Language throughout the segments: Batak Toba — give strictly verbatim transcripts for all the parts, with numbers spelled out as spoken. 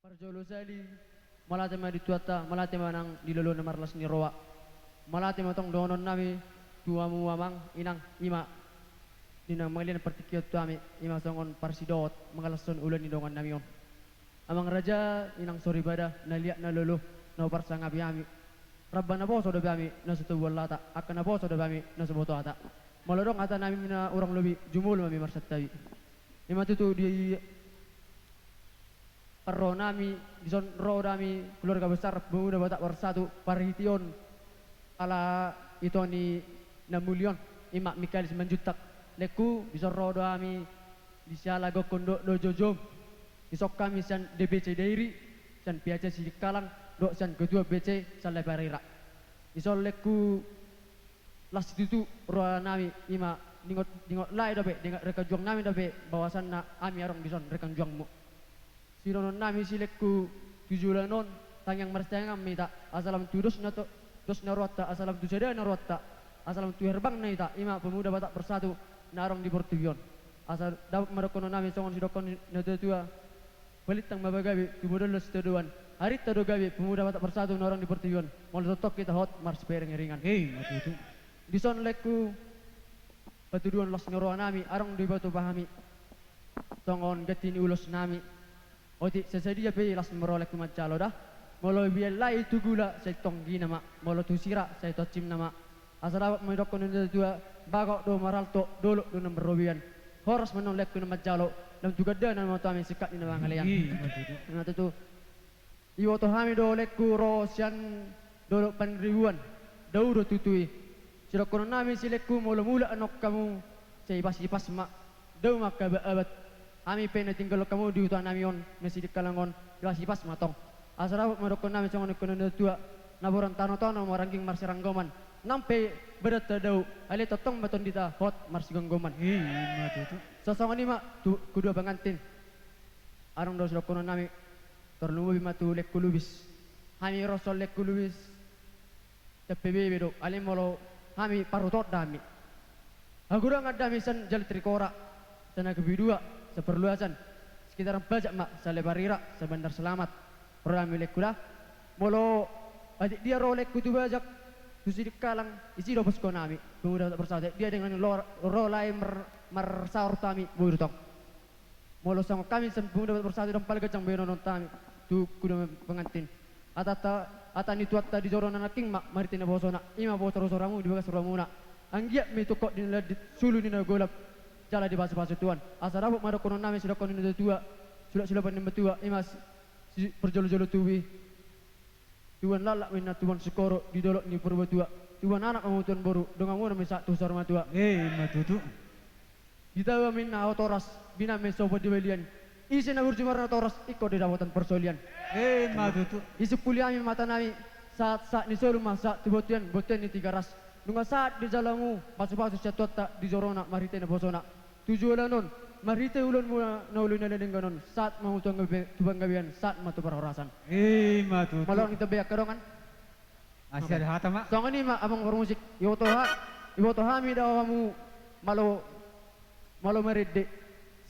Parjolo sahali, mauliate ma di Tuhanta, mauliate ma nang di lolona marlas ni roha. Mauliate ma tong dohonon nami tu hamu amang, inang, i ma ninna mangalian partingkian tu hami, i ma songon parsidohot mangalashon ulaon ni dongan nami on. Amang raja, inang soripada, na liat na lolo, na huparsangapi hami. Ramba naposo dope hami na so tobuan lata, angka naposo dope hami na so boto hata. Molo adong hata nami na hurang lobi, jumolo ma hami marsantabi. I ma tutu di parro nami, dison ro do hami keluarga besar Pemuda Batak Bersatu, parhitean ala ito ni na muli on, i ma Michael Simanjuntak. Lengku, dison ro do hami di siala gokkon dohot dojojom. Dison hami sian D P C Dairi, sian P H C Sidikalang, dohot sian ketua P H C Saleparira. Dison lengku, las situtu roha nami, i ma ningot, ningot lae dope, ningot rekan juang nami dope, bahwasanna hami adong dison rekan juangmu. Sidohonon nami silengku, tu joloan on, tangiang marsitangiangan ma hita, asa lam tu dos na to, dos na rohanta, asa lam tu sada na rohanta, asa lam tu herbangna hita, i ma Pemuda Batak Bersatu na adong di portibi on. Asa dapot ma dohonon nami songon sidohonon ni natuatua, balintang ma pagabe, tumundalhon sitadoan. Arinta do gabe, Pemuda Batak Bersatu na adong di portibi on. Molo tongtong hita hot marsiparingiringan. Hei, ma tutu. Dison lengku, patuduhon las ni roha nami, adong do dipatupa hami songon ganti ni ulos nami. Otik sasadia pe las ni roha lengku manjalo da. Molo bian lae tu gula, sai tonggina ma. Molo tu sira, sai toncimna ma. Asa dapot ma didokkon ni natuatua, bagot do marhalto, dolok do na marrobean. Horas ma annon lengku na manjalo, lam tu gandana ma tu hami singkat ni na mangalean. I ma tutu. I ma tutu. Iboto hami do lengku ro sian dolok Panribuan, dao do tutu i. Sidohonon nami silengku, molo mulak annon hamu, sai ipasipas ma. Dao ma angka abat-abat. Hami pe na tinggalhon hamu di huta nami on, na Sidikalang on, ipasipas ma tong. Asa dapot ma dohonon nami songon nidok ni natuatua, na boran tano-tano ma rangging marsiranggoman. Nang pe badanta dao, alai tongtong ma tondinta hot marsigomgoman. I ma tutu. Songon i ma tu kedua pengantin. Adong do sidohonon nami, tarlumobi ma tu lengku Lubis. Hami ro sian lengku Lubis, tempe bebe do, alai molo hami parhutoon da hami. Hagodangan da hami sian Jalan Trikora, sian Hagapi dua, sian Parluasan, sekitaran Pajak ma, Saleparira, sian Bandar Selamat. Ro da hami lengku da. Molo atik dia ro lengku tu Pajak, tu Sidikalang, disi do posko nami, Pemuda Batak Bersatu. Dia dengan lo-, ro lae mar-, marsaor tu hami, boi do tong. Molo songon hami sian Pemuda Batak Bersatu, dang pala ganjang bahenonta hami tu kedua pengantin. Hata, hata ni Tuhanta, di joro na nangkin ma marhite naposona, i ma bosor-bosormu di bagas rohamuna. Anggiat ma i tungkot di na landit, sulu di na golap, jala dipasupasu Tuhan. Asa dapot ma dohonon nami sidohonon ni natuatua, sulak-sulak ni natuatua, i ma si, si parjolo-jolo tubu i. Tubuan laklak ma inna tubuan singkoru di dolok ni Purbatua. Tubuan anak ma tubuan boru, donganmuna ma i sahat tu saur matua. I ma tutu. Ditaba ma inna hau toras, binahen ma i sopo di balian. Ise na burju marnatoras, ingkon do dapotan parsaulian. I ma tutu. Disumpuli hami mata nami, sahat-sahat ni solu ma sahat tu bontean, bontean ni Tigaras. Nunga sahat di jalamu pasupasu sian Tuhanta, di jorona marhite naposona. Tu joloan on, marhite ulaonmuna na uli na denggan on, sahat ma hamu tu panggabe-, tu panggabean, sahat ma tu parhorasan. I ma tutu. Molo hita be angka dongan. Asi ada hata ma. Songon i ma, amang parmusik. Iboto ha-, iboto hami do hamu malo, malo marende.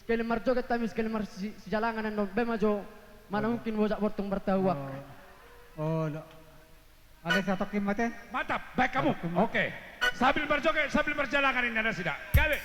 Sekali marjoget hami, sekali marsi-, sijalangan annon. Baen ma jo, mana mungkin bojak bortung martahuak. Oh. Oh, lo. Ada satu kim mate. Mantap, baik kamu. Satu kim mate. Oke. Sambil marjoget, sambil marjalangan inna nasida. Gabe.